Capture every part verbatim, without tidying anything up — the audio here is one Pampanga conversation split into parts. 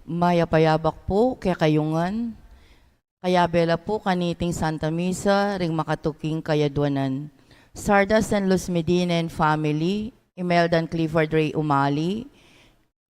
Mayap a yabak pu kekayu ngan. Kayabe la pu kaniting Santa Misa ring makatuking kayadwanan. Sarda San Luz Medina and family, Imelda and Clifford Ray Umali,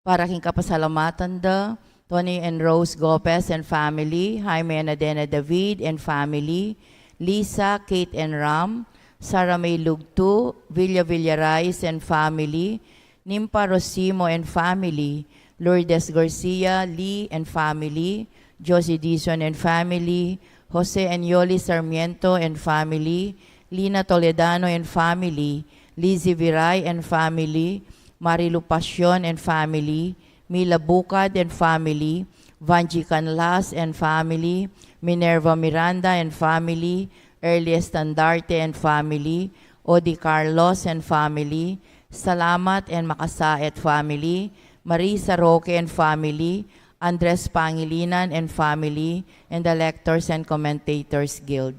para king kapasalamatan da, Tony and Rose Gopez and family, Jaime and Adena David and family, Lisa, Kate and Ram, Sarah May Lugtu, Villa Villarais and family, Nimpa Rosimo and family, Lourdes Garcia Lee and family, Josie Dizon and family, Jose and Yoli Sarmiento and family, Lina Toledano and family, Lizzie Viray and family, Marilu Pasion and family, Mila Bukad and family, Vanji Canlas and family, Minerva Miranda and family, Early Estandarte and family, Odi Carlos and family, Salamat and Makasait family, Marisa Roque and family, Andres Pangilinan and family, and the Lectors and Commentators Guild.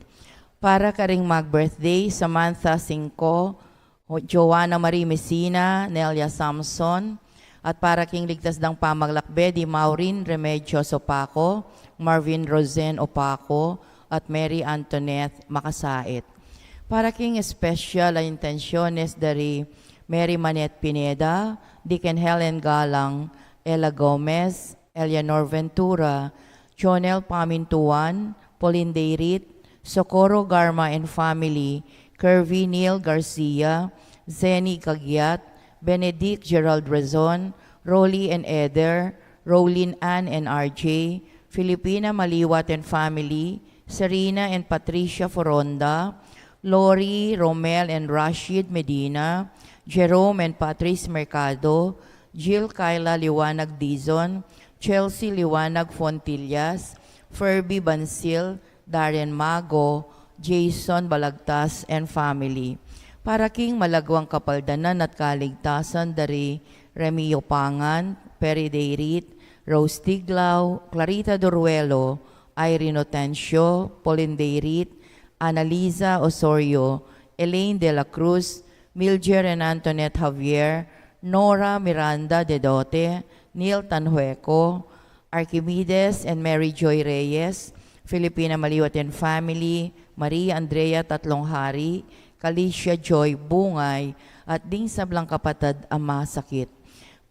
Para karing mag-birthday, Samantha Singco, Joanna Marie Messina, Nelia Samson, at para king ligtas dang pamaglakbe di Maureen Remedios Opaco, Marvin Rosen Opaco, at Mary Antoinette Makasait. Para king special a intenciones dari Mary Manette Pineda, Deacon Helen Galang, Ella Gomez, Eleanor Ventura, Jonel Pamintuan, Pauline Dayrit, Socorro Garma and family, Curvy Neil Garcia, Zenny Gagiat, Benedict Gerald Rezon, Rolly and Eder, Rolin Ann and R J, Filipina Maliwat and family, Serena and Patricia Foronda, Lori, Romel and Rashid Medina, Jerome and Patrice Mercado, Jill Kyla Liwanag Dizon, Chelsea Liwanag Fontillas, Ferby Bansil, Darren Mago, Jason Balagtas and family. Para king malaguang kapaldanan at kaligtasan dari Remio Pangan, Perry Dayrit, Rose Tiglao, Clarita Duruelo, Irene Otencio, Pauline Dayrit, Annalisa Osorio, Elaine de la Cruz, Milger and Antoinette Javier, Nora Miranda Dedote, Neil Tanhueco, Archimedes and Mary Joy Reyes, Filipina Maliwat and family, Maria Andrea Tatlong Hari, Calicia Joy Bungay, at ding sablang kapatad a masakit.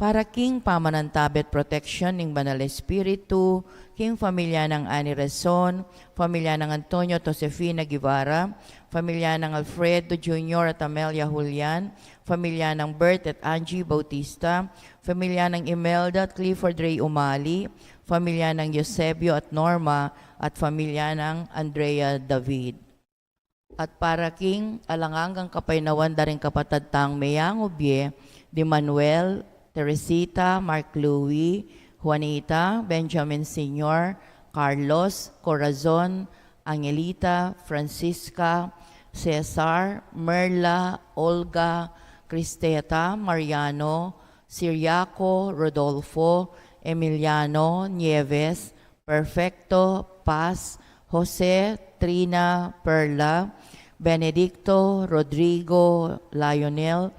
Para king pamanantabe at protection ning Banal Espiritu, king familia nang Annie Rezon, familia nang Antonio at Josefina Guevara, familia nang Alfredo Junior at Amelia Julian, familia nang Bert at Angie Bautista, familia nang Imelda at Clifford Ray Umali, familia nang Eusebio at Norma, at familia nang Andrea David. At para king alang anggang kapaynawan da ring kapatad tang meyang ubie, di Manuel, Teresita, Mark Louie, Juanita, Benjamin Senior, Carlos, Corazon, Angelita, Francisca, Cesar, Merla, Olga, Cristeta, Mariano, Siriaco, Rodolfo, Emiliano, Nieves, Perfecto, Paz, Jose, Trina, Perla, Benedicto, Rodrigo, Lionel,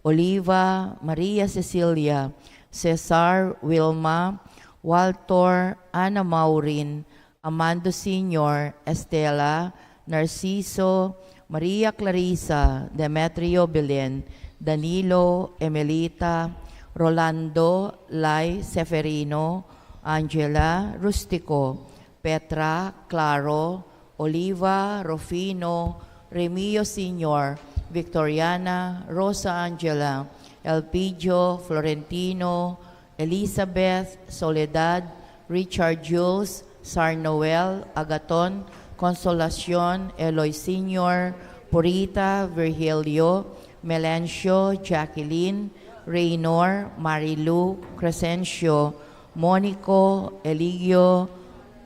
Oliva, Maria Cecilia, Cesar, Wilma, Walter, Ana Maureen, Amando Senior, Estela, Narciso, Maria Clarissa, Demetrio, Belen, Danilo, Emelita, Rolando, Lai, Seferino, Angela, Rustico, Petra, Claro, Oliva, Rufino, Remio Senior, Victoriana, Rosa Angela, Elpidio, Florentino, Elizabeth, Soledad, Richard Jules, Sar Noel, Agaton, Consolacion, Eloy Senior, Purita, Virgilio, Melencio, Jacqueline, Reynor, Marilu, Crescencio, Monico, Eligio,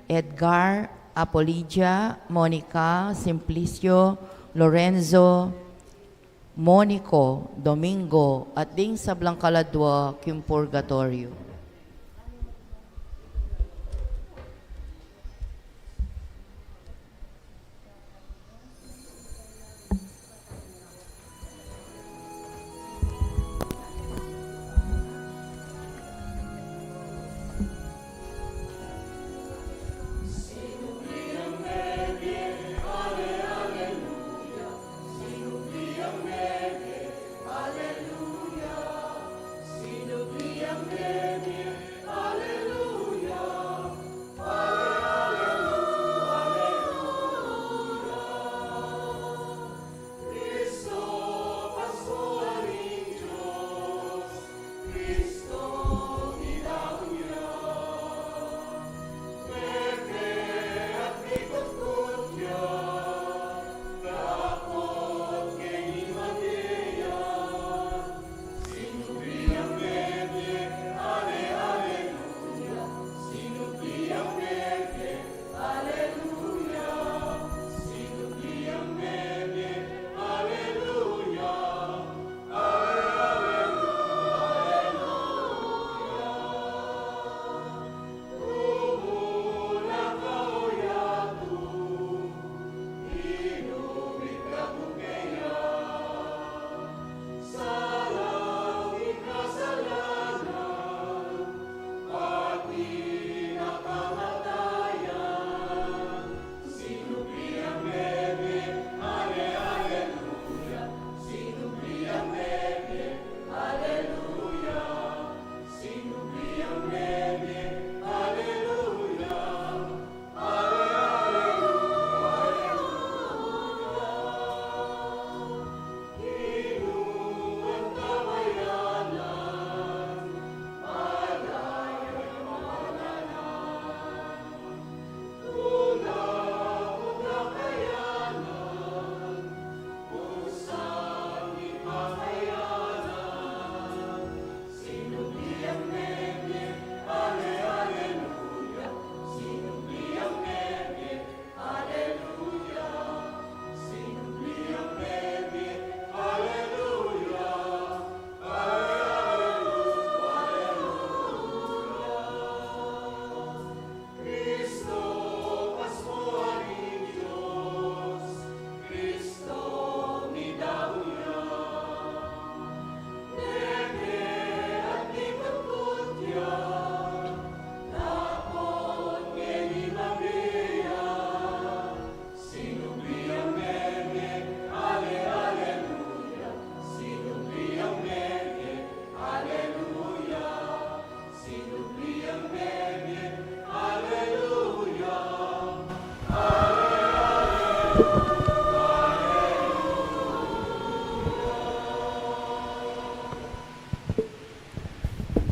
Edgar, Apolidia, Monica, Simplicio, Lorenzo, Monico, Domingo, at ding sablang kaladwa king purgatoryo.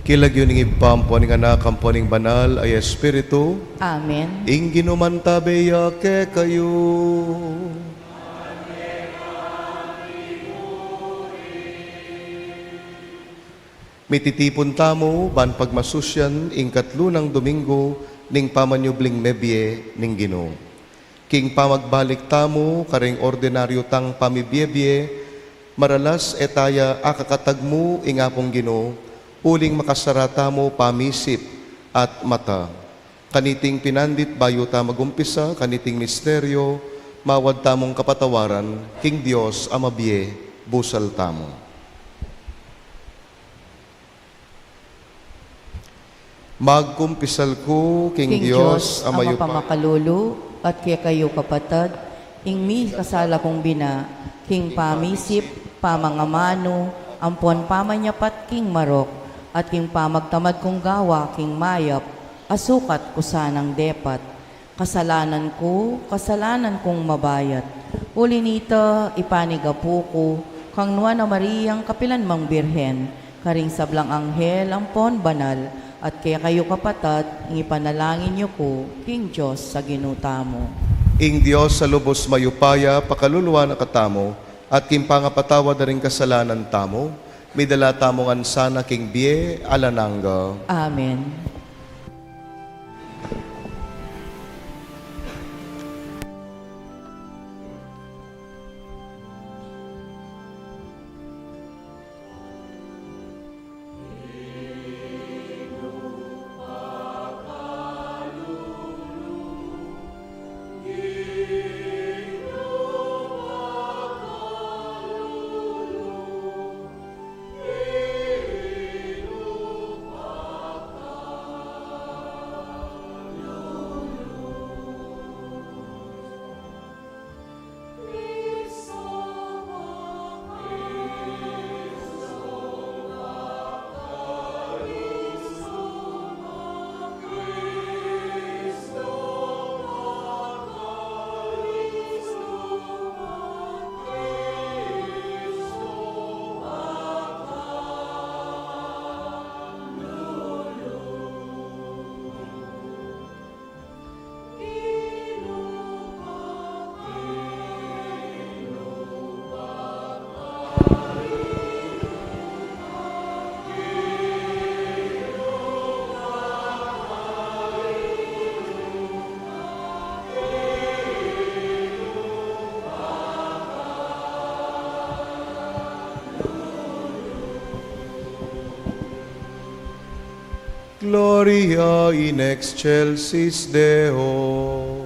King lagyu ning Ibpa, ampo ning Anak, ampo ning Banal a Espiritu. Amen. Ing Ginu mantabe ya kekayu. Mititipun tamu ban pagmasusyan ing katlu nang Domingo ning pamanyubling mebie ning Ginu. King pamagbalik tamu karing ordinaryu tang pamibie-bie, maralas e ta ya akakatagmu ing Apung Ginu, uling makasara tamu pamisip at mata. Kaniting pinandit, bayu ta magumpisa kaniting misteryo, mawad tamung kapatawaran king Dios a mabie. Busal tamu. Magkumpisal ku king Dios a mayupaya, mapamakalulu, at kekayu kapatad, ing mikasala kung bina, king pamisip, pamangamanu, ampon pamanyapat king marok, at king pamagtamad kung gawa king mayap, a sukat ku sanang depat. Kasalanan ku, kasalanan kung mabayat. Uli nita, ipanigapu ku kang Nuan a Mariang kapilan mang Birhen, karing sablang anghel ampon banal, at kekayu kapatad, ing ipanalangin yu ku king Dios a Ginu tamu. Ing Dios a lubus mayupaya pakaluluan na katamu, at king pangapatawad da ring kasalanan tamu, midala tamu ngan sana king bie alang angga. Amen. Gloria in excelsis Deo.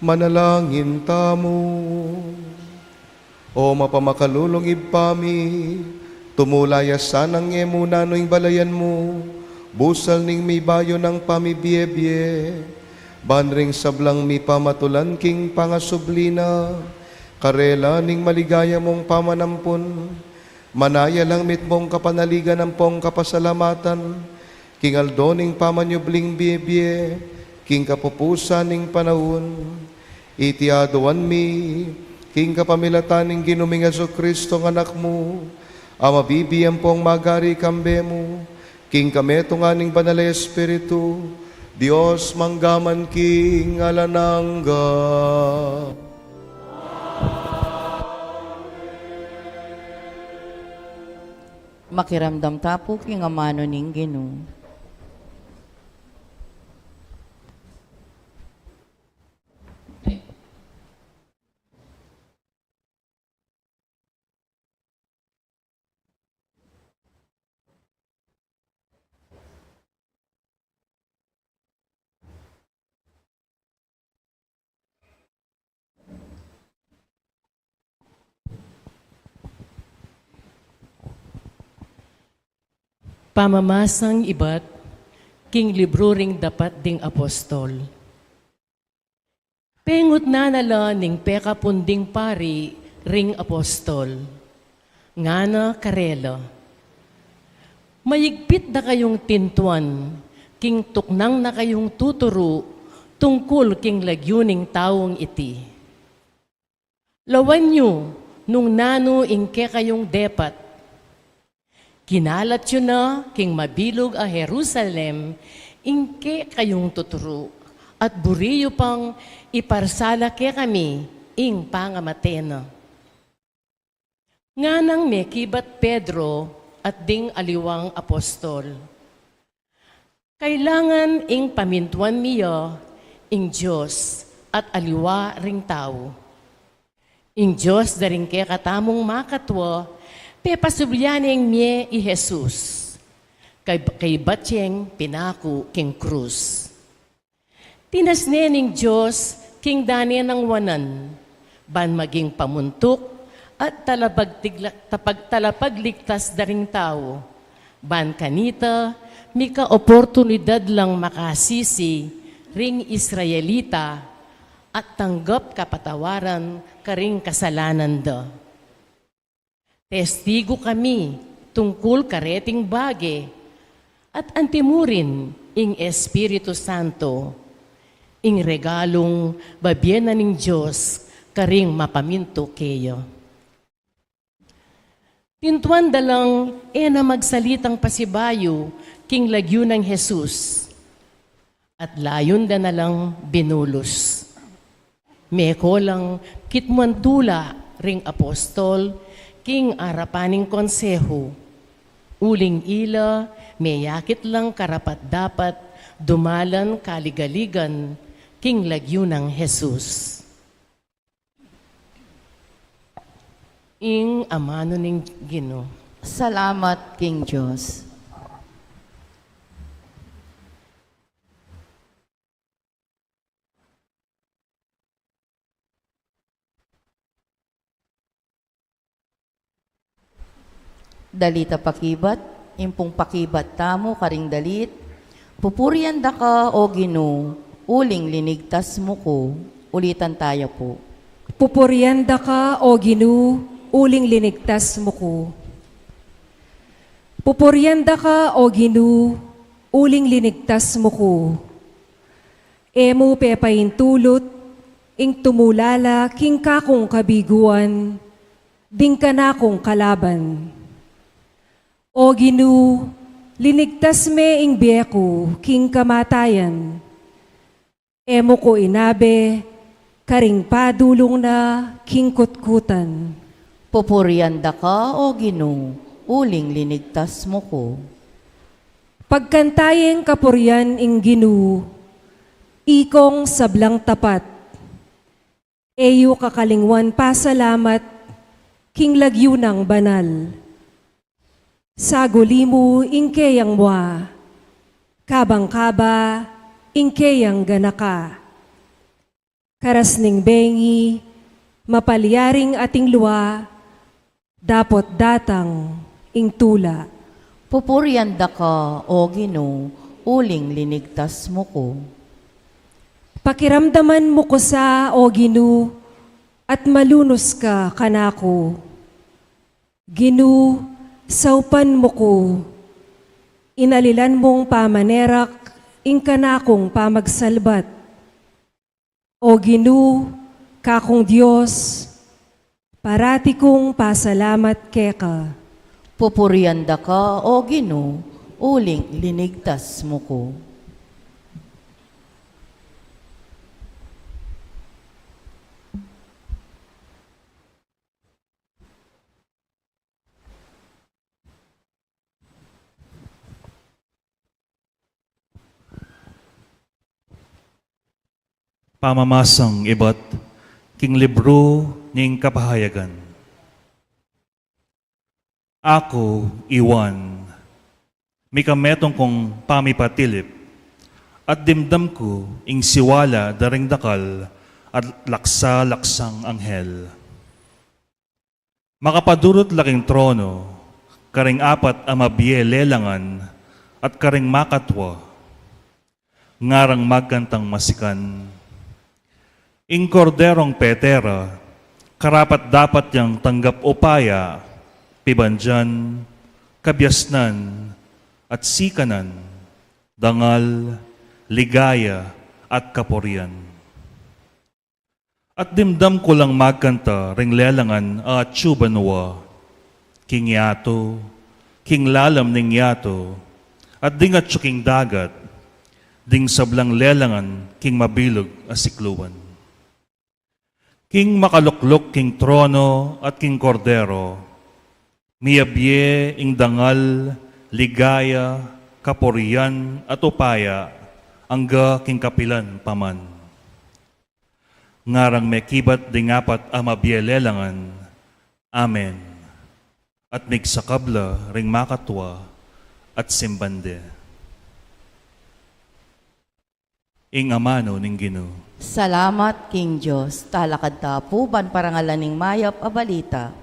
Manalangin tamu. O mapamakalulung Ibpa mi, tumula ya sanang e mu nanu ing balayan mu, busal ning mibayu nang pamibie-bie, ban ring sablang mipamatulan king pangasubli na, karela ning maligaya mung pamanampun, manaya lang mitmung kapanaligan ampong kapasalamatan, king aldo ning pamanyubling bie-bie, king kapupusan ning panaun. Iti aduan mi, king kapamilatan ning Ginu ming Jesucristo nga Anak mu, a mabibie ampong magari kambe mu, king kametungan ning Banal a Espiritu, Dios mangga man king alang angga. Makiramdam ta pu king amanu ning Ginu. Pamamasang ibat king libru ring Dapat ding Apostol. Pengutnan na la ning pekapun ding pari ring apostol. Ngana karela, mayigpit da kayung tintuan, king tuknang na kayung tuturu tungkul king lagyu ning taung iti. Lawan yu nung nanu ing kekayung depat. Kinalat yu na king mabilug a Jerusalem ing kekayung tuturu, at buri yu pang iparsala kekami ing pangamate na. Nganang mekibat Pedro at ding aliwang apostol, kailangan ing pamintuan mi ya ing Dios at aliwa ring tau. Ing Dios da ring kekatamung makatua, pepasublian neng mie i Jesus, kay, kaybat yeng pinaku king krus. Tinas ne ning Dios king dane nang wanan, ban maging pamuntuk at talapagtigla-, tapag-, talapagligtas da ring tau, ban kanita mika oportunidad lang makasisi ring Israelita at tanggap kapatawaran karing kasalanan da. Testigu kami tungkul kareting bage, at antimurin ing Espiritu Santo, ing regalung babie na ning Dios karing mapamintu keya. Tintuan da lang e na magsalitang pasibayu king lagyu nang Jesus. At layun da na lang binulus. Meko lang kitmuan tula ring apostol king arapan ning konsehu. Uling ila meyakit lang karapat-dapat dumalan kaligaligan king lagyu nang Jesus. Ing amanu ning Ginu. Salamat king Dios. Dalit a pakibat, impung pakibat tamu karing dalit. Pupurian da ka, O Ginu, uling linigtas mu ku. Ulitan taya pu. Pupurian da ka, O Ginu, uling linigtas mu ku. Pupurian da ka, O Ginu, uling linigtas mu ku. E mu pepaintulut ing tumulala king kakung kabiguan, ding kanakung kalaban. O Ginu, linigtas me ing bie ku king kamatayan. E mu ku inabe karing padulung na king kutkutan. Pupurian da ka, O Ginu, uling linigtas mu ku. Pagkanta yeng kapurian ing Ginu, ikong sablang tapat. E yu kakalingwan pasalamat king lagyu nang banal. Saguli mu ing keyang mua, kabang kaba ing keyang ganaka. Karas ning bengi, mapalyaring ating lua, dapot datang ing tula. Pupurian da ka, O Ginu, uling linigtas mu ku. Pakiramdaman mu ku sa, O Ginu, at malunus ka kanaku. Ginu, saupan mu ku, inalilan mung pamanerak ing kanakung pamagsalbat. O Ginu, kakung Dios, parati kung pasalamat keka. Pupurian da ka, O Ginu, uling linigtas mu ku. Pamamasang ibat king libru ning Kapahayagan. Aku, i Juan, mika metung kung pamipatilip, at dimdam ku ing siwala da ring dakal at laksa-laksang anghel. Makapadurut la king trono, karing apat a mabie lelangan, at karing makatwa. Ngarang magkantang masikan, ing Korderong pete ra, karapat-dapat yang tanggap upaya, pibandian, kabiasnan, at sikanan, dangal, ligaya, at kapurian. At dimdam ku lang magkanta ring lelangan a atyu banua, king yatu, king lalam ning yatu, at ding atyu king dagat, ding sablang lelangan king mabilug a sikluan. King makalukluk king trono at king Kordero, miyabie ing dangal, ligaya, kapurian, at upaya, angga king kapilan pa man. Ngarang mekibat ding apat a mabie lelangan, Amen. At migsakab la ring makatwa at simban de. Ing amanu ning Ginu. Salamat king Dios. Talakad ta pu ban parangalan ing mayap a balita.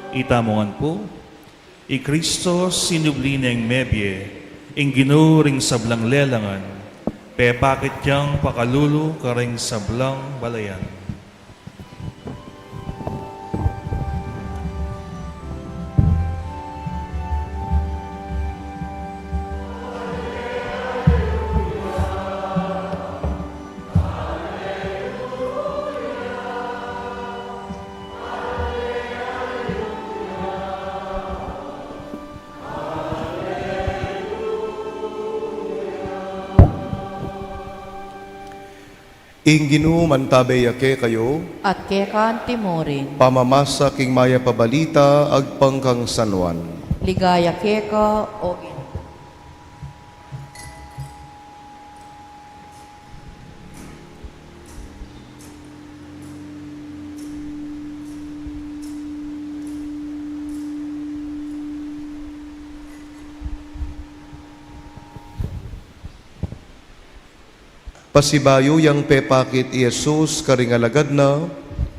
Itamu ngan pu. I Kristo sinubli neng mebie, ing Ginu ring sablang lelangan, pepakit yang pakalulu karing sablang balayan. Ing Ginu mantabe ya kekayu. At keka antimurin. Pamamasa king mayap a balita agpang kang San Juan. Ligaya keka, O Ginu. Pasibayu yang pepakit i Jesus karing alagad na,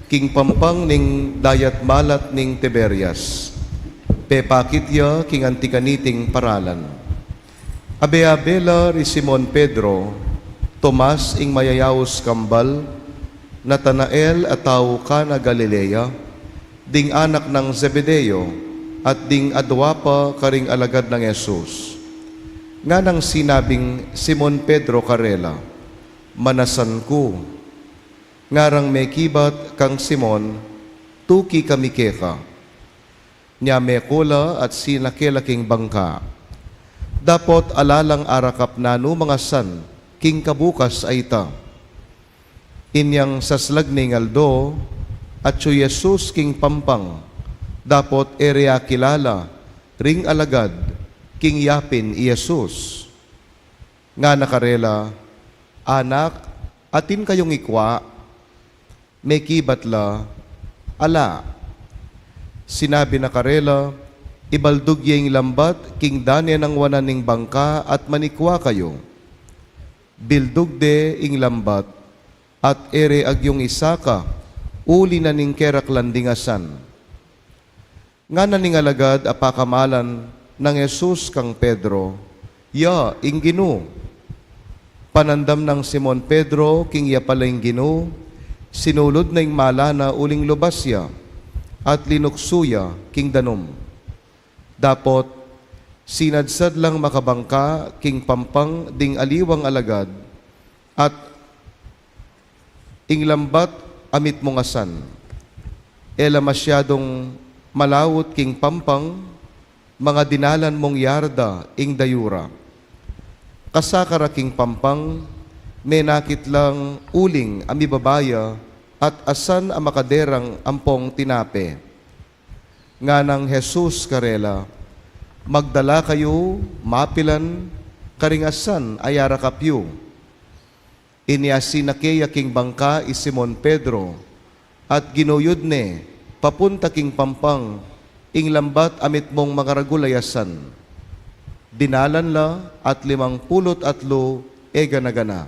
king pampang ning dayat malat ning Tiberias. Pepakit ya king anti kaniting paralan. Abe-abe la ri Simon Pedro, Tomas ing mayayaus kambal, Natanael a tau Cana Galilea, ding anak nang Zebedeo, at ding adua pa karing alagad nang Jesus. Nganang sinabing Simon Pedro karela, "Manasan ku, Ngarang mekibat kang Simon, "Tuki kami keka." Nya meko la at sinake la king bangka. Dapot ala lang arakap nanu mang asan king kabukas a ita. Inyang saslag ning aldo, atyu i Jesus king pampang, dapot e re akilala ring alagad king yapin i Jesus. Ngana karela, "Anak, atin kayung ikua?" Mekibat la, "Ala." Sinabi na karela, "Ibaldug ye ing lambat king dane nang wanan ning bangka at manikua kayu." Bildug de ing lambat, at e re agyung isaka uli na ning keraklan ding asan. Ngana ning alagad a pakamalan nang Jesus kang Pedro, "Ya ing Ginu." Panandam nang Simon Pedro king ya pala ing Ginu, sinulud na ing mala na uling lubas ya, at linuksu ya king danum. Dapot, sinadsad lang makabangka king pampang ding aliwang alagad, at ing lambat a mitmung asan. E la masyadung malaut king pampang, mga dinalan mung yarda ing dayu ra. Kasaka ra king pampang, menakit lang uling a mibaba ya at asan a makaderang ampong tinape. Nganang Jesus karela, "Magdala kayu mapilan karing asan a yarakap yu." Inya sinake ya king bangka i Simon Pedro, at ginuyud ne papunta king pampang ing lambat a mitmung makaragul a asan. Dinalan la at limang pulu't atlu e gana-gana.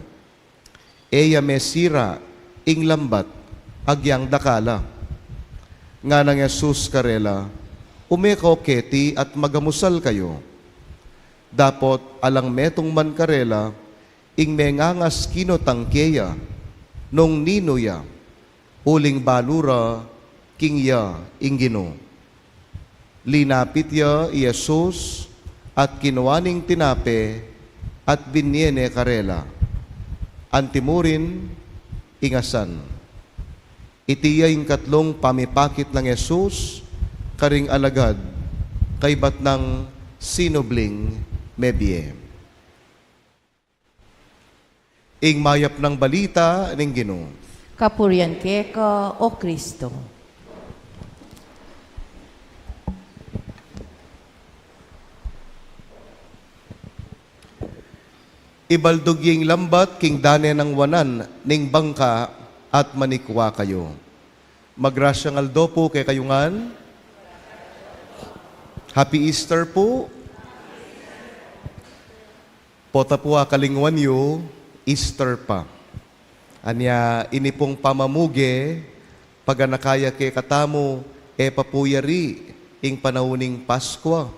E ya mesira ing lambat agyang dakal la. Nganang Jesus karela, "Ume kayu keti at magamusal kayu." Dapot alang metung man karela ing mengangas kinutang keya nung ninu ya, uling balu ra king ya ing Ginu. Linapit ya i Jesus at kinua ne ing tinape at binie ne karela. Antimurin ing asan. Iti ya ing katlung pamipakit nang Jesus karing alagad kaybat nang sinubling mebie. Ing mayap nang balita ning Ginu. Kapurian keka, O Kristo. Ibaldug ye ing lambat king dane nang wanan ning bangka at manikua kayu. Magrasyang aldo pu kekayu ngan. Happy Easter pu. Pota pu a kalingwan yu, Easter pa. Anya ini pung pamamuge, paganaka ya kekatamu, e pa pu yari ing panaun ning Paskua.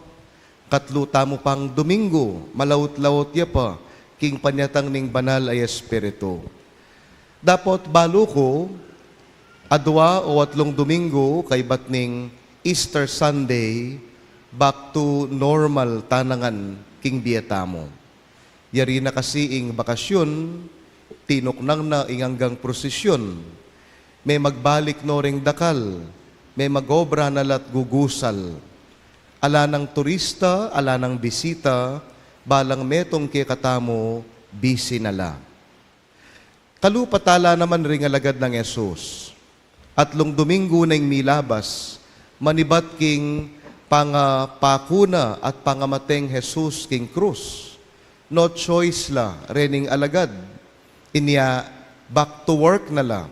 Katlu tamu pang Domingo, malaut-laut ya pa king panyatang ning Banal a Espiritu. Dapot balu ku, adua o atlung Domingo kaybat ning Easter Sunday, back to normal ta na ngan king bie tamu. Yari na kasi ing bakasyun, tinuknang na ing anggang prosesyon. Me magbalik no ring dakal, me mag-obra na la't gugusal. Ala nang turista, ala nang bisita, balang metung kekatamu, busy na la. Kalupa tala naman ring alagad nang Jesus. Atlung Domingo na ing milabas, manibat king pangapaku na at pangamateng Jesus king krus. No choice la rening alagad. Inya, back to work na la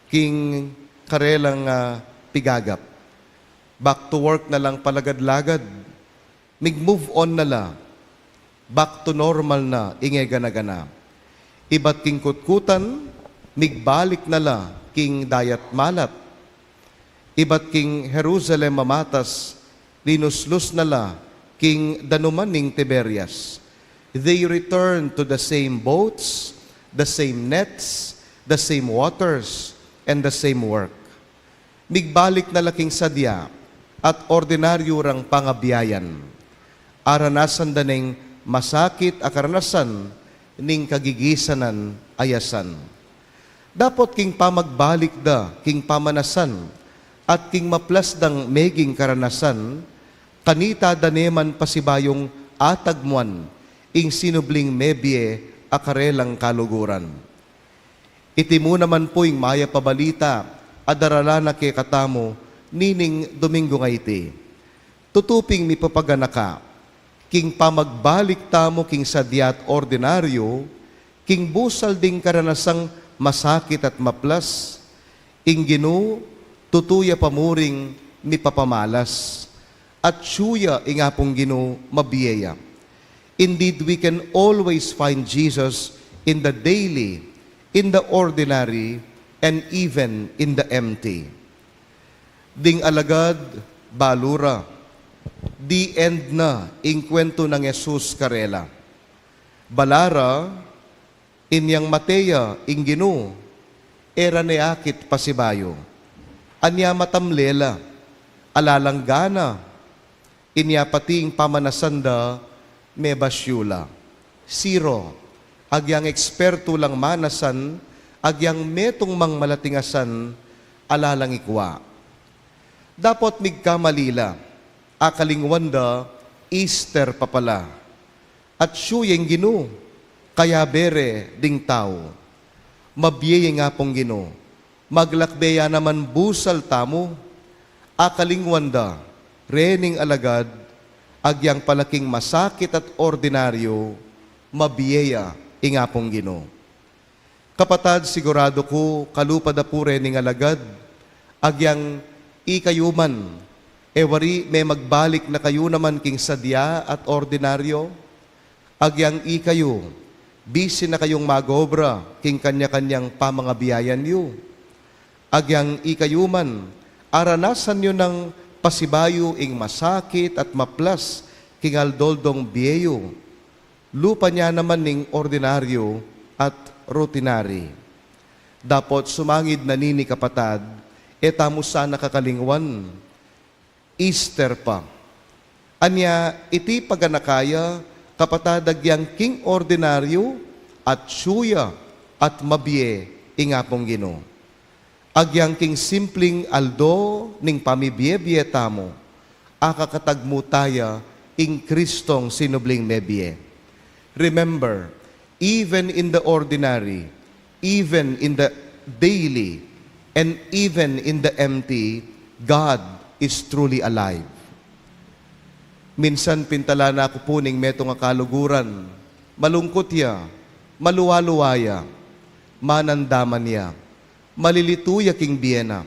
king karelang, ah, pigagap. Back to work na lang palagad-lagad. Mig-move on na la. Back to normal na ing e gana-gana. Ibat king kutkutan, migbalik na la king dayat malat. Ibat king Jerusalem mamatas, linuslus na la king danuman ning Tiberias. They returned to the same boats, the same nets, the same waters, and the same work. Migbalik na la king sadya at ordinaryu rang pangabiayan. Aranasan da neng masakit a karanasan ning kagigisanan a asan. Dapot king pamagbalik da king pamanasan at king maplas dang meging karanasan, kanita da ne man pasibayung atagmuan ing sinubling mebie a karelang kaluguran. Iti mu naman pu ing mayap a balita a darala na kekatamu nining Domingo a iti. Tutu ping mipapaganaka, king pamagbalik tamu king sadya at ordinaryu, king busal ding karanasang masakit at maplas, ing Ginu tutu ya pa muring mipapamalas, at atyu ya ing Apung Ginu mabie ya. Indeed, we can always find Jesus in the daily, in the ordinary, and even in the empty. Ding alagad, balu ra, di end na ing kwentu nang Jesus karela. Bala ra, inyang mate ya ing Ginu, e ra ne akit pasibayu. Anya matamle la, ala lang gana, inya pati ing pamanasan da mebasyu la. Zero, agyang ekspertu lang manasan, agyang metung mang malatingasan, ala lang ikwa. Dapot migkamali la, akalingwan da, Easter pa pala. Atyu ya ing Ginu, kayabe re ding tau. Mabie ya ing Apung Ginu, maglakbe ya naman busal tamu, akalingwan da, rening alagad, agyang pala king masakit at ordinaryu, mabie ya ing Apung Ginu. Kapatad, siguradu ku, kalupa da pu rening alagad, agyang ikayu man, e wari me magbalik na kayu naman king sadya at ordinaryu, agyang ikayu, bisi na kayung magobra king kanya-kanyang pamangabiayan yu. Agyang ikayu man, aranasan yu nang pasibayu ing masakit at maplas king aldo-aldong bie yu. Lupa nya naman ning ordinaryu at rutinary. Dapot sumangid na nini kapatad, e tamu sana kakalingwan, Easter pa. Anya iti paganaka ya, kapatad, agyang king ordinaryu, atyu ya at mabie ing Apung Ginu. Agyang king simpling aldo ning pamibie-bie tamu, akakatagmu taya ing Kristong sinubling mebie. Remember, even in the ordinary, even in the daily, and even in the empty, God is truly alive. Minsan pintala na ku pu ning metung a kaluguran, malungkut ya, maluwa-luwa ya, manandaman ya, malilitu ya king bie na.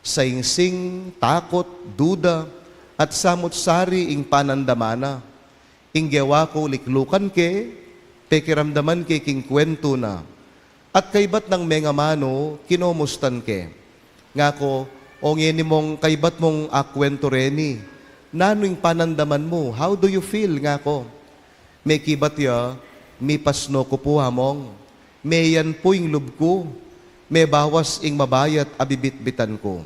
Saingsing, takut, duda, at samut sari ing panandaman na. Ing gewa ku, liklukan ke, pekiramdaman ke king kwentu na. At kaybat nang mengamanu, kinomustan ke. Ngaku, o ngeni mong kaybat mung akwentu reni, nanu ing panandaman mu? How do you feel? Ngaku. Mekibat ya, mipasno ku pu, Among. Meyan pu ing lub ku, mebawas ing mabayat a bibitbitan ku.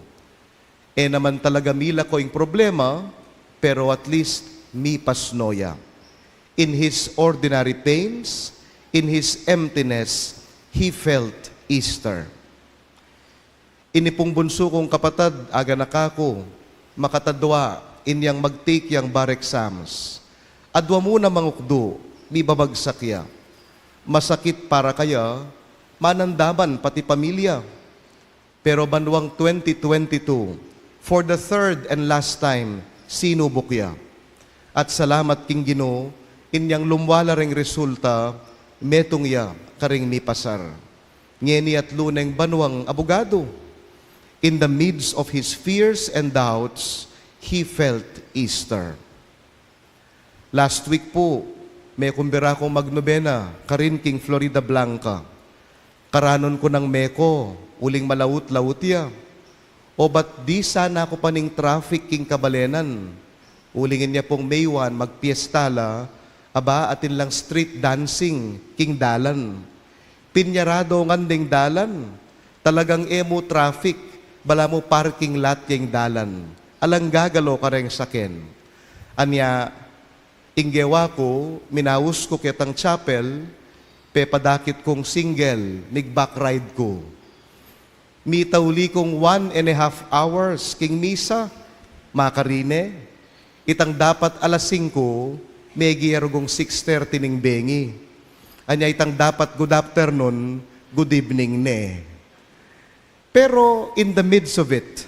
E naman talaga milako ing problema, pero at least mipasno ya. In his ordinary pains, in his emptiness, he felt Easter. Ini pung bunsu kung kapatad, aganaka ku, makatadua inyang mag-take yang bar exams. Adwa mu na mangukdu, mibabagsak ya. Masakit para kaya, manandaman pati pamilya. Pero banwang twenty twenty-two, for the third and last time, sinubuk ya. At salamat king Ginu, inyang lumwa la reng resulta, metung ya karing mipasar. Ngeni atlu neng banwang abugadu. In the midst of his fears and doubts, he felt Easter. Last week pu, mekumbira kung magnobena karin king Floridablanca. Karanun ku nang meko, uling malaut-laut ya. O ba't di sana ku pa ning traffic king kabalenan? Uling inya pung May one, magpiesta la, aba, atin lang street dancing king dalan. Pinyarado ngan ding dalan, talagang e mu traffic, balamu parking lot ya ing dalan. Alang gagalo kareng saken. Anya, ing gewa ku, minaus ku ketang chapel, pepadakit kung single, mig-back ride ku. Mitauli kung one and a half hours king misa, makarine. Itang dapat alas singku, megi ya rugung six thirty ning bengi. Anya itang dapat good afternoon, good evening ne. Pero in the midst of it,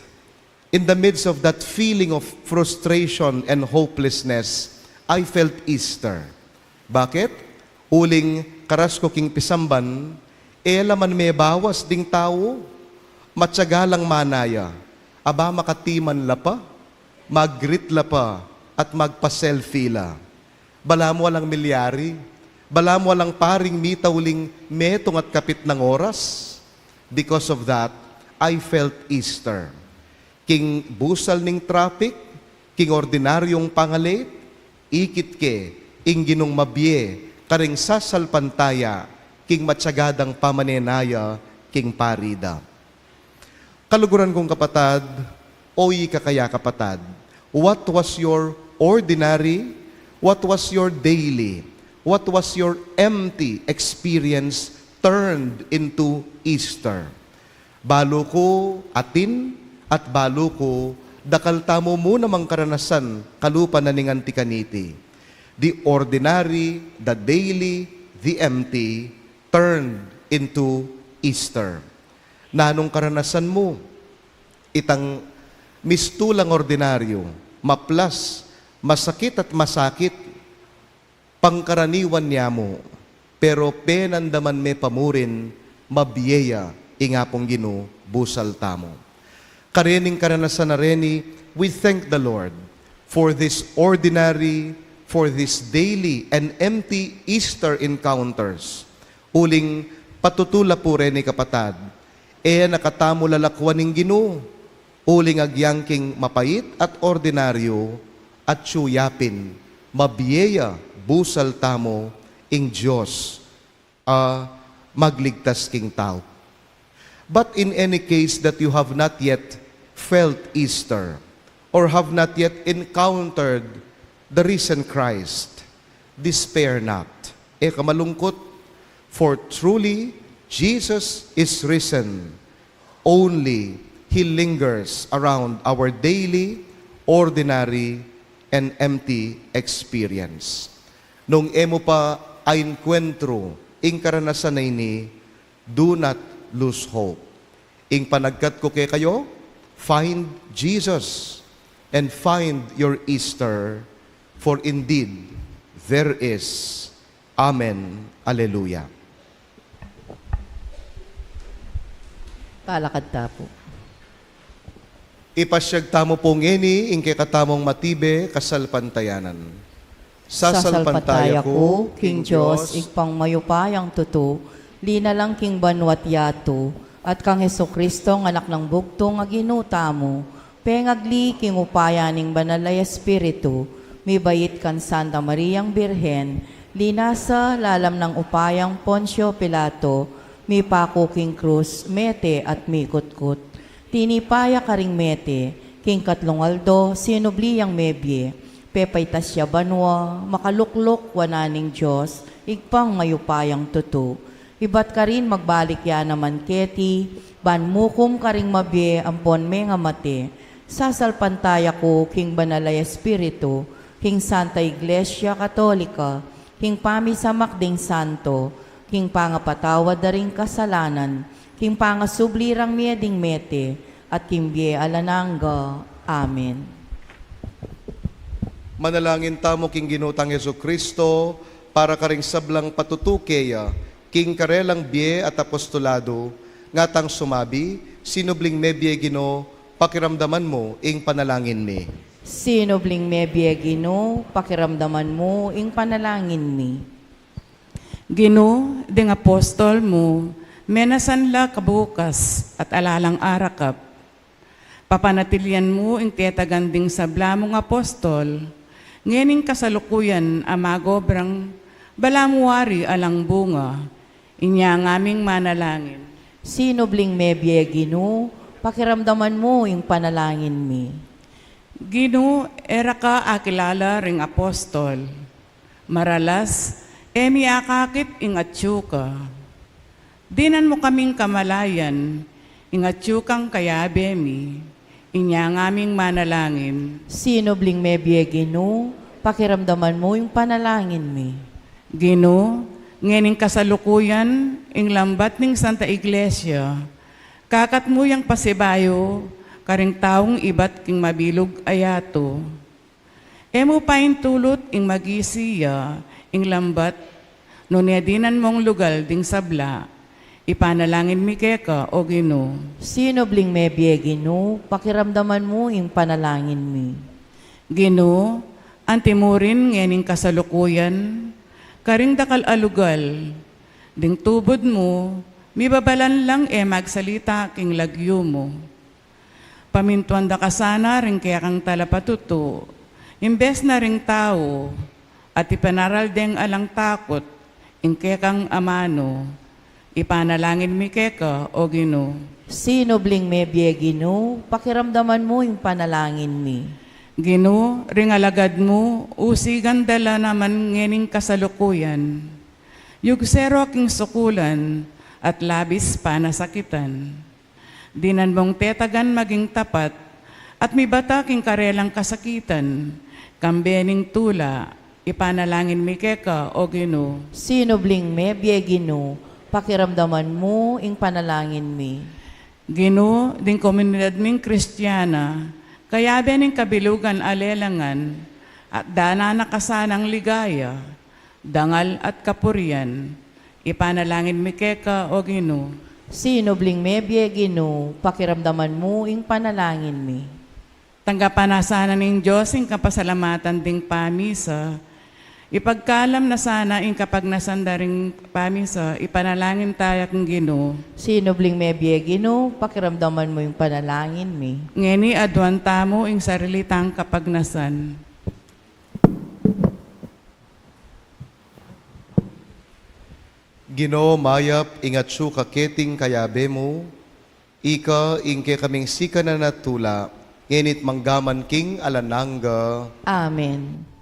in the midst of that feeling of frustration and hopelessness, I felt Easter. Bakit? Uling karas ku king pisamban, e la man mebawas ding tau, matyaga lang manaya, aba makatiman la pa, mag-greet la pa, at magpa-selfie la. Balamu alang milyari, balamu alang paring mitauling metung at kapitnang oras. Because of that, I felt Easter. King busal ning traffic, king ordinaryung pangalate, ikit ke ing Ginung mabie karing sasalpantaya king matyaga dang pamanenaya king pari da. Kaluguran kung kapatad, o ikakaya kapatad, what was your ordinary, what was your daily, what was your empty experience turned into Easter? Balu ku atin at balu ku dakal tamu mu namang karanasan kalupa na ning anti kaniti. The ordinary, the daily, the empty turned into Easter. Nanung karanasan mu? Itang mistulang ordinaryu, maplas, masakit at masakit, pangkaraniwan ya mu, pero penandaman me pa murin, mabie ya ing Apung Ginu busal tamu. Karening karanasan a reni, we thank the Lord for this ordinary, for this daily and empty Easter encounters. Uling patutu la pu reni kapatad, e na katamu lalakwan ing Ginu, uling agyang king mapait at ordinaryu, atyu ya pin, mabie ya busal tamu ing Dios a magligtas king tau. But in any case that you have not yet felt Easter or have not yet encountered the risen Christ, despair not. E ka malungkut, for truly Jesus is risen. Only He lingers around our daily, ordinary, and empty experience. Nung e mu pa aenkwentru ing karanasan a ini, do not lose hope. Ing panagkat ku kekayu, find Jesus and find your Easter, for indeed there is. Amen. Alleluia. Talakad ta pu. Ipasyag tamu pu ngeni ing kekatamung matibe kasalpantayanan. Sasalpantaya ku king Dios, Ibpang mayupayang tutu, linalang king banua't yatu, at kang Jesucristo, Anak nang bugtung a Ginu tamu, pengagli king upaya ning Banal a Espiritu, mibait kang Santa Mariang Birhen, linasa lalam nang upayang Poncio Pilato, mipaku king krus, mete at mikutkut. Tinipa ya karing mete, king katlung aldo, sinubli yang mebie, pepaitas ya banua, makalukluk wanan ning Dios, Ibpang mayupayang tutu. Ibat karin magbalik ya naman keti, ban mukum karing mabie ampon mengamate. Sasalpantaya ku king Banal a Espiritu, king Santa Iglesia Katolika, king pamisamak ding santo, king pangapatawad da ring kasalanan, king pangasubli rang mie ding mete, at king bie alang angga. Amen. Manalangin tamu king Ginu tang Jesucristo, para karing sablang patutu keya, king karelang bie at apostolado, ngatang sumabi, sinubling mebie Ginu, pakiramdaman mu ing panalangin mi. Sinubling mebie Ginu, pakiramdaman mu ing panalangin mi. Ginu, ding apostol mu, menasan la kabukas at ala lang arakap. Papanatilian mu ing tetagan ding sabla mung apostol, ngening kasalukuyan a magobrang balamu wari alang bunga, inya ngaming manalangin. Sinubling mebie Ginu, pakiramdaman mu ing panalangin mi. Ginu, e ra ka akilala ring apostol. Maralas, e mi akakit ing atyu ka. Dinan mu kaming kamalayan, ing atyu kang kayabe mi, inya ngaming manalangin. Sinubling mebie, Ginu, pakiramdaman mu ing panalangin mi. Ginu, ngening kasalukuyan, ing lambat ning Santa Iglesia, kakat mu yang pasibayu karing taung ibat king mabilug a yatu. E mu paintulut ing magisi ya ing lambat, nune dinan mung lugal ding sabla. Ipanalangin mi keka, O Ginu. Sinubling mebie, Ginu, pakiramdaman mu ing panalangin mi. Ginu, anti mu rin ngening kasalukuyan, karing dakal a lugal, ding tubud mu, mibabalan lang e magsalita king lagyu mu. Pamintuan da ka sana ring kekang talapatutu, imbes na ring tau, at ipanaral deng alang takut, ing kekang amanu. Ipanalangin mi keka, O Ginu. Sinubling mebie, Ginu, pakiramdaman mu ing panalangin mi. Ginu, ring alagad mu, usigan da la naman ngening kasalukuyan. Yugse ro king sukulan, at labis panasakitan. Dinan mung tetagan maging tapat, at mibata king karelang kasakitan, kambe ning tula, ipanalangin mi keka, O Ginu. Sinubling mebie, Ginu, pakiramdaman mu ing panalangin mi. Ginu, ding komunidad ming Kristiana, kayabe ning kabilugan a lelangan, at dana na ka sanang ligaya, dangal at kapurian. Ipanalangin mi keka, O Ginu. Sinubling mebie, Ginu, pakiramdaman mu ing panalangin mi. Tanggapan na sana ning Dios ing kapasalamatan ding pamisa. Ipagkalam na sana ing kapagnasan da ring pamisa, ipanalangin taya king Ginu. Sinubling mebie, Ginu, pakiramdaman mu ing panalangin mi. Ngeni aduan tamu ing sarili tang kapagnasan. Ginu, mayap ing atsu ka keting kayabe mu, ika ing kekaming sikanan a tula, ngeni't mangga man king alang angga. Amen.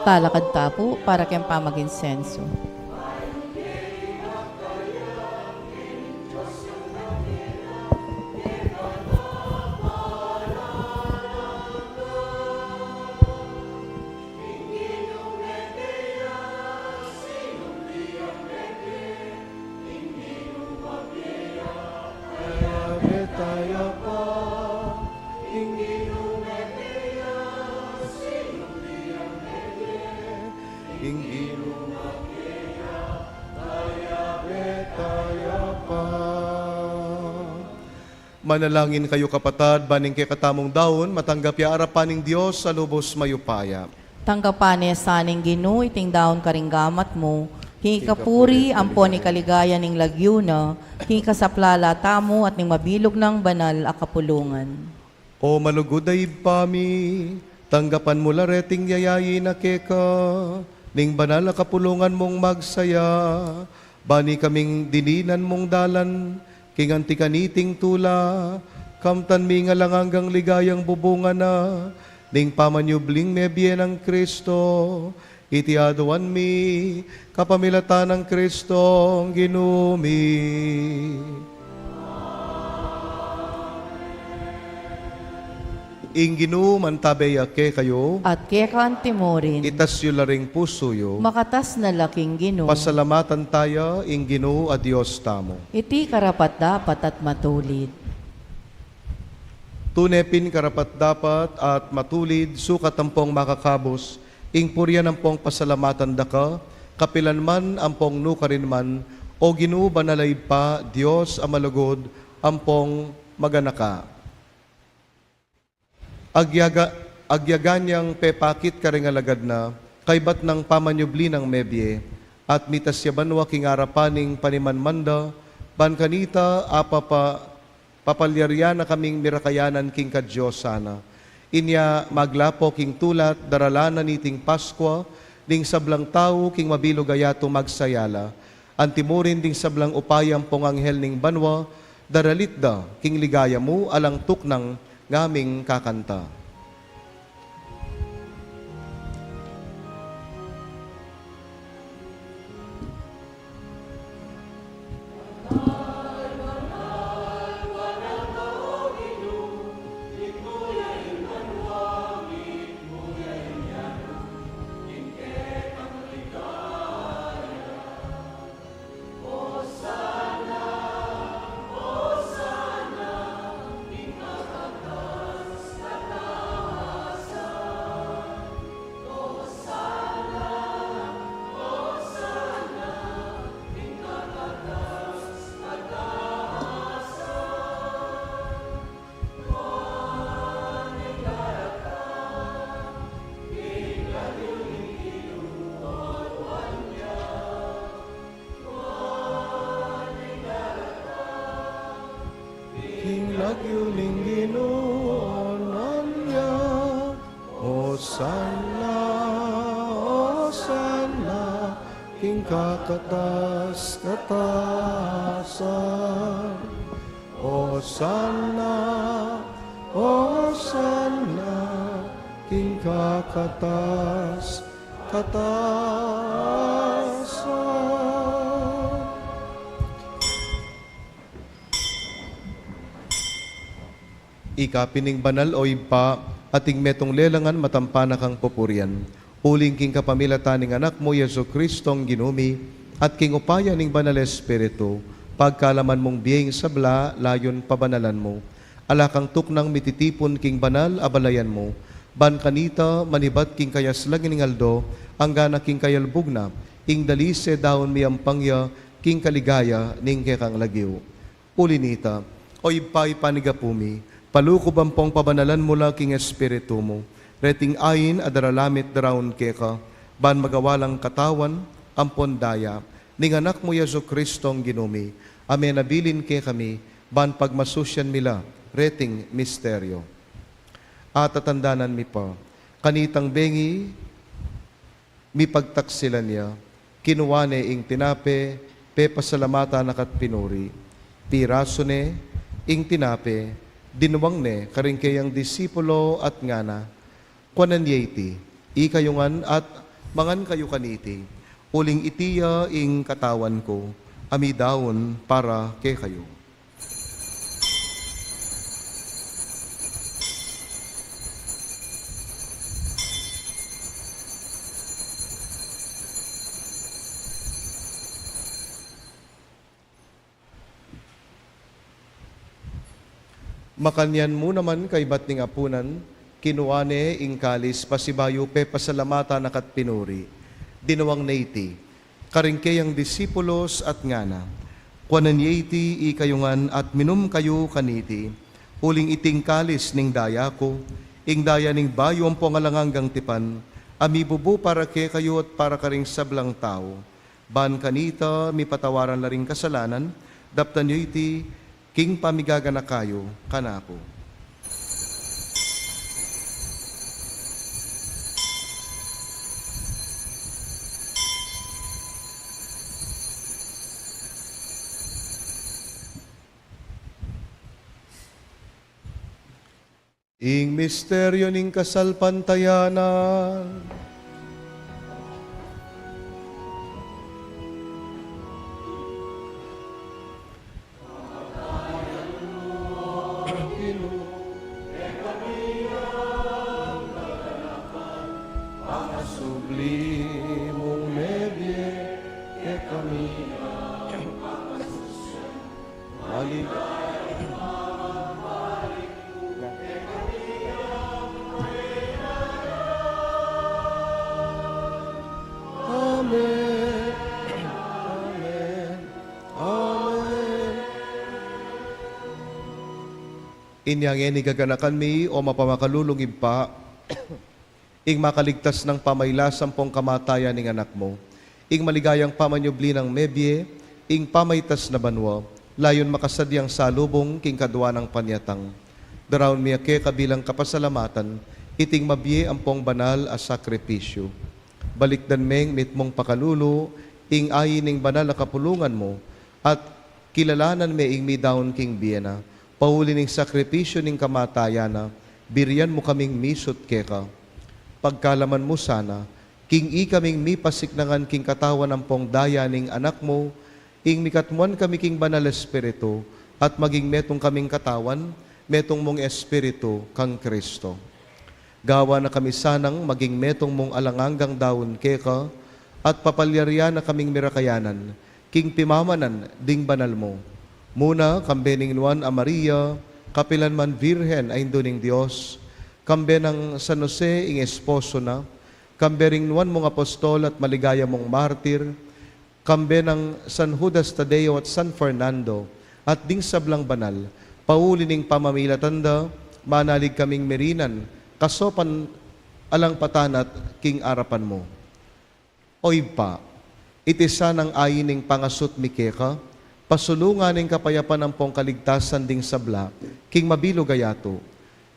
Talakad ta pu para king pamaginsenso. Manalangin kayu, kapatad, ban ing kekatamung daun matanggap ya arapan ning Dios a lubos mayupaya. Tanggapan ne sa ning Ginu iting daun karing gamat mu, king ikapuri ampon ikaligaya ning lagyu na, king ikasaplala tamu at ning mabilug nang banal a kapulungan. O malugud a Ibpa mi, tanggapan mu la reting yayain a keka ning banal a kapulungan mung magsaya, ban ikaming dininan mung dalan king anti kaniting tula, kamtan mi ing alang anggang ligayang bubunga na ning pamanyubling mebie nang Kristo. Iti aduan mi kapamilatan nang Kristong Ginu mi. Ing Ginu mantabe ya kekayu. At keka anti mu rin. Itas yu la ring pusu yu. Makatas na la king Ginu. Pasalamatan taya ing Ginu a Dios tamu. Iti karapat-dapat at matulid. Tune pin karapat-dapat at matulid, sukat ampong makakabus ing purian ampong pasalamatan da ka, kapilan man ampong nukarin man, o Ginu, banal a Ibpa, Dios a malugud ampong maganaka. Agyaga-, agyagan yang pepakit karing alagad na, kaybat nang pamanyubli nang mebie, at mitas ya banua king arapan ning panimanman da, ban kanita apapa-, papalyarian na kaming mirakayanan king kadiosan na. Inya maglapo king tula't daralan na niting Paskua, ding sablang tau king mabilug a yatu magsaya la, anti mu rin ding sablang upaya ampong anghel ning banua, daralit da king ligaya mu alang tuknang ngaming kakanta. King lagyu ning Ginu, onuan ya. Osana, osana, king kakatas-katasan. Osana, osana, king kakatas-katasan. Ika pin ing banal, o Ibpa, at ing metung lelangan matampa na kang pupurian. Uling king kapamilatan ning Anak mu, Jesu-Cristong Ginu mi, at king upaya ning Banal Espiritu, pagkalaman mung bie ing sabla, layun pabanalan mu. Ala kang tuknang mititipun king banal a balayan mu, ban kanita manibat king kayaslang ning aldo, anggana king kayalbug na, ing dalise daun miyampang ya, king kaligaya ning kekang lagyu. Uli nita, o Ibpa, ipanigapu mi, palukuban pong pabanalan mu la king Espiritu mu, reting ain a daralan mi't daraun keka, ban magawa lang katawan ampon daya ning Anak mu, Jesu-Cristong Ginu mi, a menabilin kekami, ban pagmasusian mi la reting misteryu. At tatandanan mi pa, kanitang bengi mipagtaksilan ya, kinua ne ing tinape, pepasalamatan na ka't pinuri. Pirasu ne ing tinape, dinwang ne karing keyang disipulo at ngana, kuanan ye iti, ikayu ngan at Mangan kayu kaniti, uling iti ya ing katawan ku, a midaun para kekayu. Makanyan mu naman kaybat ning apunan, kinua ne ing kalis, pasibayu pepasalamatan na ka't pinuri. Dinawang ne iti karing keyang disipulos at ngana: Kuanan ye iti ikayu ngan at minum kayu kaniti, uling iti ing kalis ning daya ku, ing daya ning bayu ampong alang anggang tipan, a mibubu para kekayu at para karing sablang tau. Ban kanita mipatawaran la ring kasalanan. Daptan yu iti king pamigaganaka yu kanaku. Ing misteryu ning kasalpantayanan. Subli mung mebie kekami. Amen. Amen. Amen. Inya ngeni gaganakan mi, o mapamakalulung Ibpa, ing makaligtas nang pamailas ampong kamatayan ning Anak mu, ing maligayang pamanyubli nang mebie, ing pamaitas na banua, layun makasadyang salubung king kadua nang panyatang. Daraun mi ya keka bilang kapasalamatan iting mabie ampong banal a sakripisyu. Balikdan meng mitmung pakalulu ing ain ning banal a kapulungan mu, at kilalanan me ing midaun king bie na, pauli ning sakripisyu ning kamatayan na, birian mu kaming misut keka. Pagkalaman mu sana, king ikaming mipasiknangan king katawan ampong daya ning Anak mu, ing mikatmuan kami king Banal Espiritu, at maging metung kaming katawan, metung mung Espiritu kang Kristo. Gawan na kami sanang maging metung mung alang anggang daun keka, at papalyarian na kaming mirakayanan king pimamanan ding banal mu. Muna, kambe ning Nuan a Maria, kapilan man Virgen a Indu ning Dios, kambe nang San Jose ing esposo na, kambe ring nuan mung apostol at maligaya mung martir, kambe nang San Judas Tadeo at San Fernando, at ding sablang banal, pauli ning pamamilatan da, manalig kaming mirinan, kasopan alang patanat king arapan mu. O Ibpa, iti sanang ain ning pangasut mi keka, pasulungan ning kapayapan ampong kaligtasan ding sabla, king mabilug a yatu.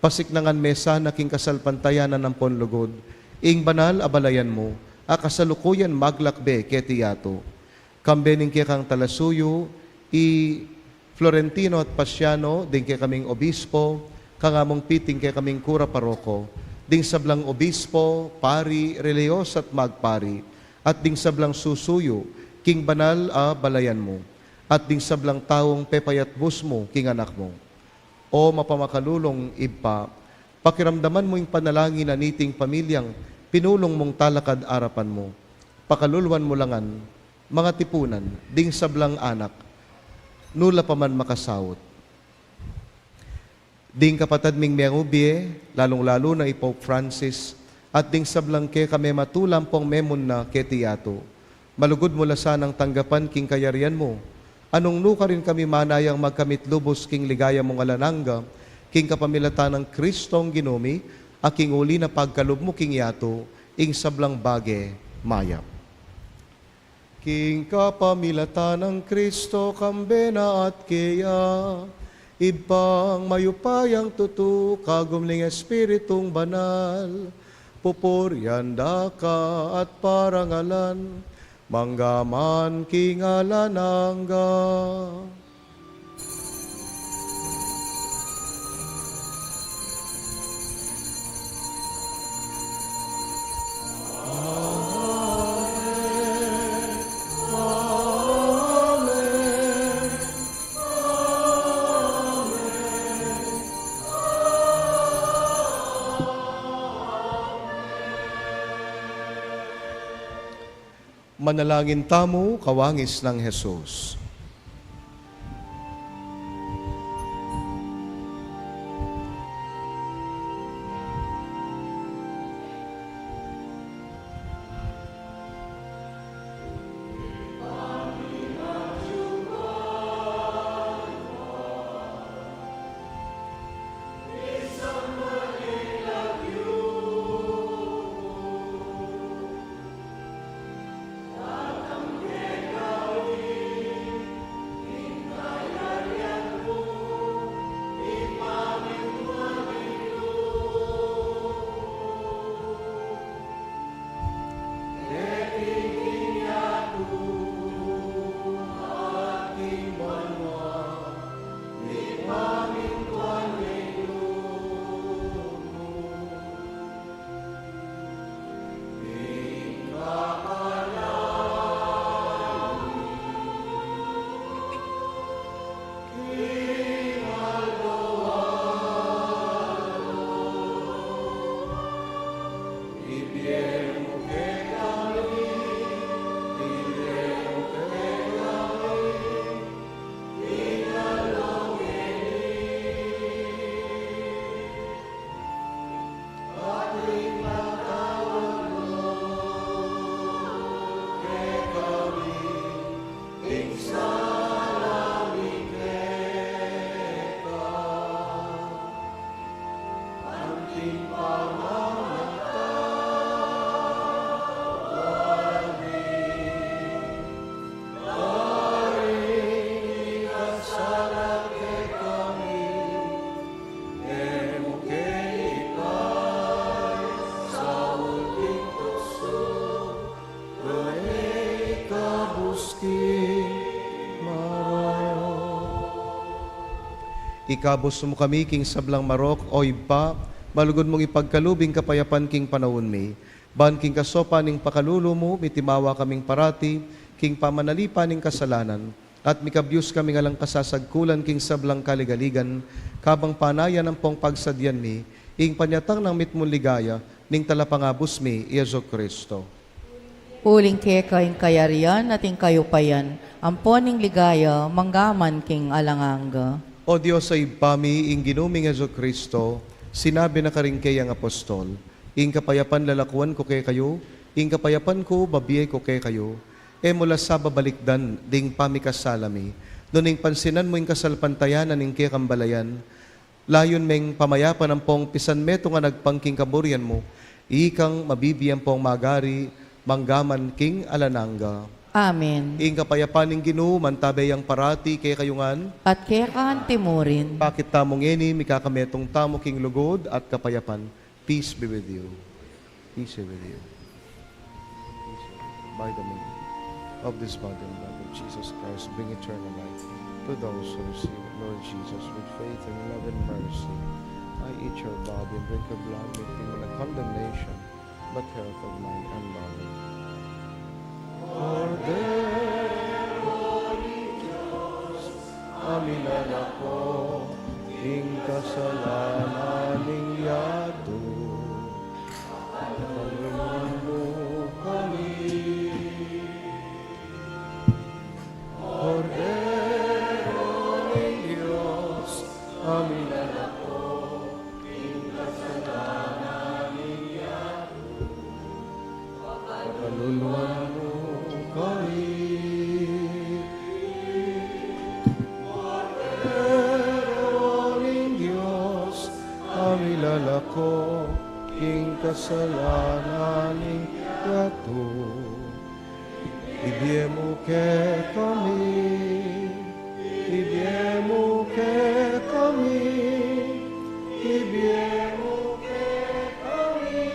Pasiknangan me sana king kasalpantayanan ampon lugud ing banal a balayan mu, a kasalukuyan maglakbe keti yatu. Kambe ning kekang talasuyu, i Florentino at Pasiano, ding kekaming obispo, kangamung piting kekaming kura paroko, ding sablang obispo, pari, relihiyos at magpari, at ding sablang susuyu king banal a balayan mu, at ding sablang taung pepayatbus mu king Anak mu. O mapamakalulung Ibpa, pakiramdaman mu ing panalangin na niting pamilyang pinulung mung talakad arapan mu. Pakaluluan mu la ngan, mangatipunan, ding sablang anak, nu la pa man makasaut. Ding kapatad ming mengubie, lalung-lalu na i Pope Francis, at ding sablang keka mematula ampong memunna keti yatu. Malugud mu la sanang tanggapan king kayarian mu, a nung nu karin kami manayang magkamit lubus king ligaya mung alang angga, king kapamilatan nang Kristong Ginu mi, a king uli na pagkalub mu king yatu ing sablang bage mayap. King kapamilatan nang Kristo, kambe na at keya, Ibpang mayupayang tutu, kagum ning Espiritung Banal, pupurian da ka at parangalan, mangga man king alang angga. Manalangin tamu, kawangis nang Jesus. Ikabus mu kami king sablang marok, O Ibpa, malugud mung ipagkalub ing kapayapan king panaun mi. Ban king kasopan ning pakalulu mu, mitimawa kaming parati king pamanalipan ning kasalanan, at mikabyus kaming alang kasasagkulan king sablang kaligaligan, kabang panayan ampong pagsadyan mi ing panyatang nang mitmung ligaya ning Talapangabus mi, i Jesucristo. Uling keka ing kayarian at ing kayupayan, ampon ing ligaya, mangga man king alang angga. O Dios a Ibpa mi, ing Ginu ming Jesucristo, sinabi na karing kayang apostol, Ing kapayapan lalakuan ku kekayu, ing kapayapan ku babie ku kekayu. E mu la sa babalikdan ding pamikasala mi, nune ing pansinan mu ing kasalpantayanan ning kekang balayan, layun meng pamayapan ampong pisanmetung a agpang king kaburian mu, ikang mabibie ampong magari, mangga man king alang angga. Amen. Ing kapayapan ning Ginu mantabe yang parati kekayu ngan. At keka anti mu rin. Pakit tamu ngeni, mikakametung tamu king lugud at kapayapan. Peace be with you. Peace be with you. Peace be with you. By the means of this body and blood of Jesus Christ, bring eternal life to those who receive it. Lord Jesus, with faith and love and mercy, I eat your body and drink your blood, meet me in the condemnation, but health of mind and body. Kordero ning Dios, a milalako king kasalanan ning yatu, pakaluluan mu kami. Kordero ning Dios, a milalako king kasalanan ning yatu, pakaluluan mu kami. Kordero ning Dios, a milalako king kasalanan ning yatu, ibie mu kekami, ibie mu kekami, ibie mu kekami.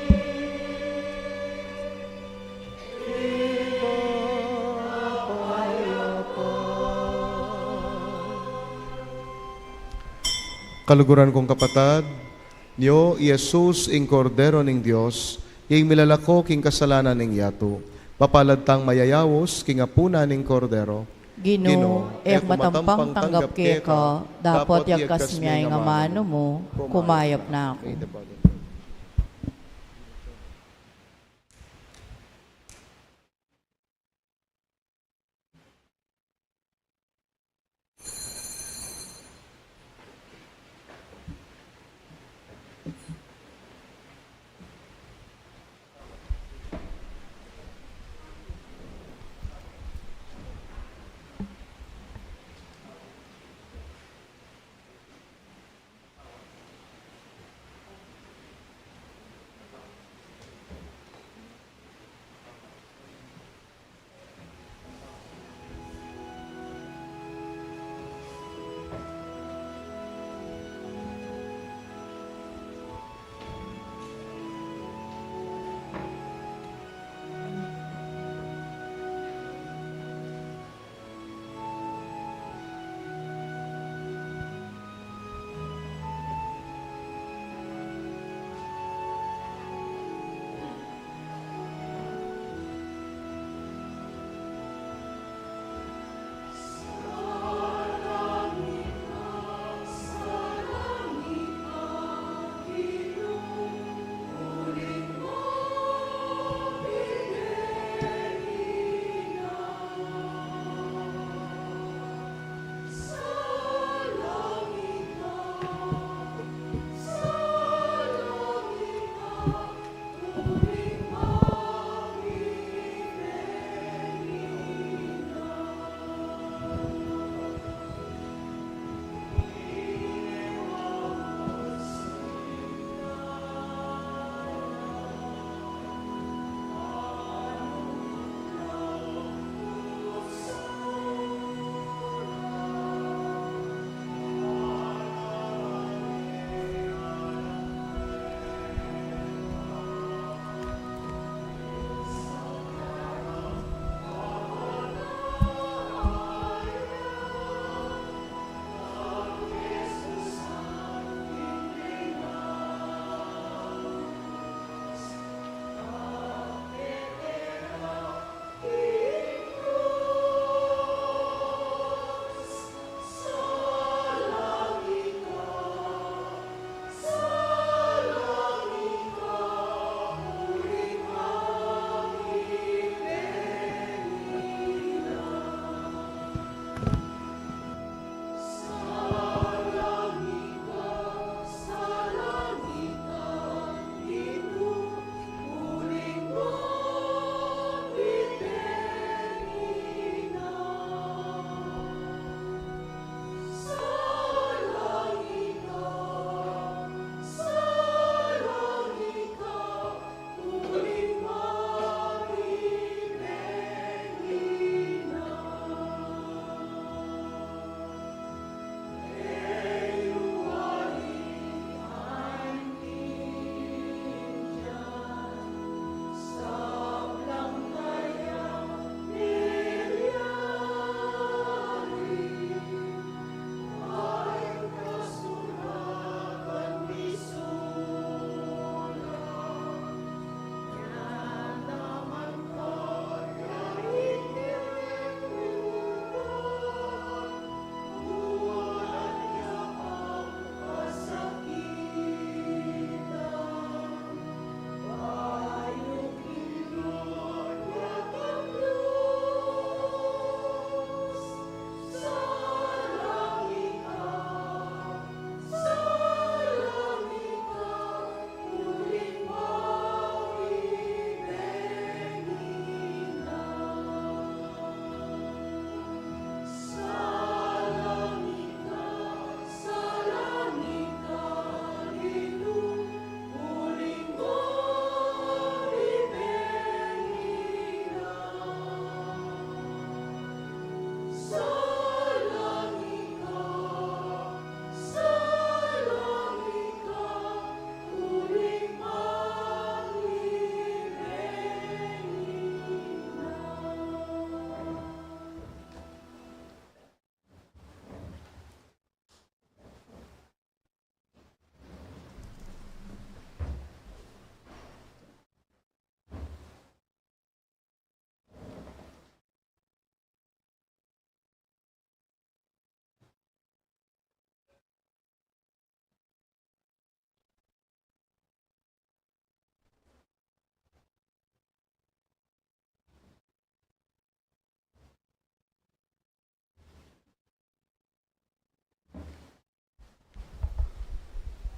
Kaluguran kung kapatad, nyo i Jesus, ing Kordero ning Dios, ing milalako king kasalanan ning yatu. Mapalad tang mayayaus king apunan ning Kordero. Ginu, e ku matampang tanggap keka, dapot yagkas me ing amanu mu, kumayap na ku.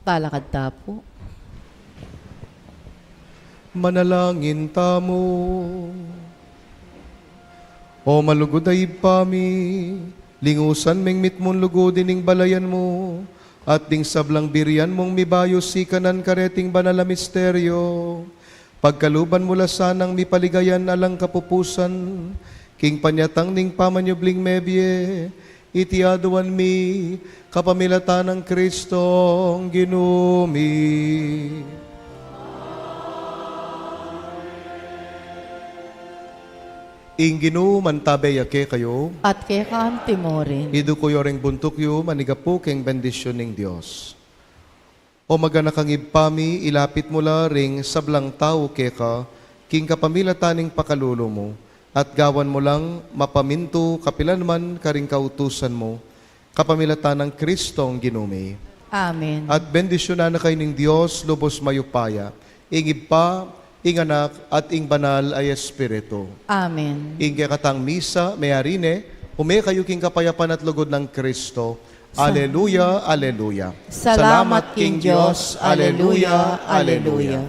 Talakad ta pu. Manalangin tamu. O malugud a Ibpa mi, lingusan meng mitmung lugud ining balayan mu, at ding sablang birian mung mibayu sikanan kareting banal a misteryo. Pagkaluban mu la sanang mipaligayan alang kapupusan, king panyatang ning pamanyubling mebie, iti aduan mi, kapamilatan nang Kristong Ginu mi. Ing Ginu mantabe ya kekayu. At keka mu rin. Iduku yu ring buntuk yu, manigapu king bendisyun ning Dios. O maganakang Ibpa mi, ilapit mu la ring sablang tau keka, king kapamilatan ning pakalulu mu, at gawan mu lang mapamintu kapilan man karing kautusan mu, kapamilatan nang Kristong Ginu mi. Amen. At bendisyunan na kayu ning Dios lubos mayupaya, ing Ibpa, ing Anak, at ing Banal a Espiritu. Amen. Ing kekatang misa meyari ne, ume kayu king kapayapan at lugud nang Kristo. Sa- Aleluya, aleluya. Salamat king Dios. Aleluya, aleluya.